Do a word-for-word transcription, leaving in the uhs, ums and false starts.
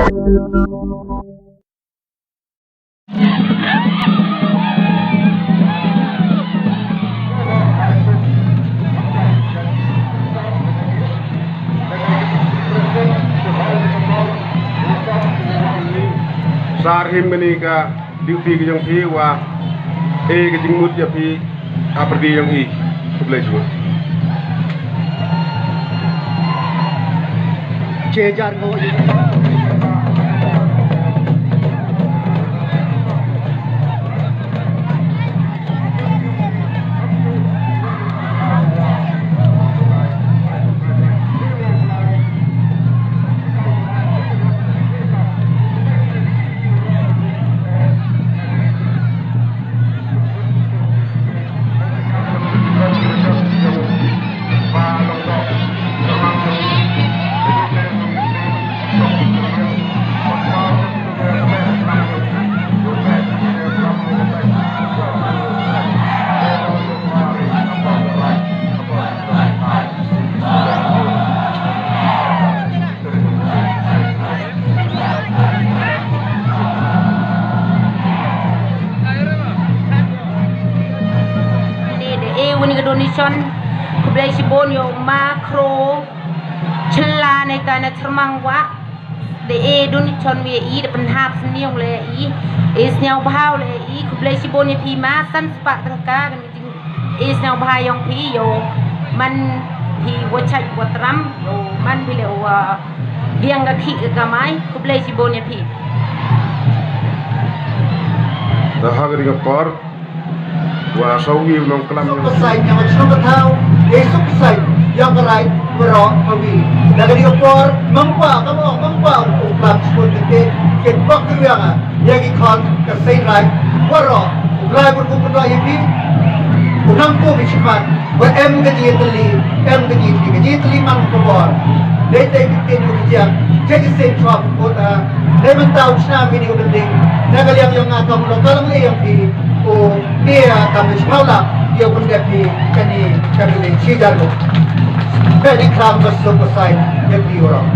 Sar him mani ka duty ka jong phi wa e ka jingmut ïa phi ha pyrdi jong i. Khublei shibun. Che jar ngo. Ni da e wani ka donation. Khublei shibun ïa u ma Kro Chla ne ka na Tyrmang wa. Da e donation wi ïa i, da pynhap sniang le ïa i. E sniang bha le ïa i. Khublei shibun ïa phi ma, san spah tyngka. Is nang bha ïong phi ïo man phi wa chait wa tram ïo man phi le wa biang ka khih ka kamai. Khublei shibun ïa phi. Te ha kane ka por wa saw wi u nongklam ïong. Ka sait ïong ka shnong ka thaw, ïa suk ka sait ïong ka rai baroh ha wi. Da kane ka por, mangpa, ka mong, mangpa u klam shibun ka te, ka bok ka ïong. Ïa ki khon ka seng rai baroh, u Blai u kyrkhu kyrdoh ïa phi. U nang kum i shimat, wa em ka jingïatylli, em ka jingïatylli, ka jingïatylli man ka bor. Dei te ki ktien u ki jiang, te ki seng chwa put ha. Dei mynta u shna mini u building, na ka liang ïong nga kam lo ka long ïong phi. U pia kam shmau la, ïa u pyndep phi, kani ka building shi jar lo. Bad i klam ka suk ka sai, ïa phi u rong.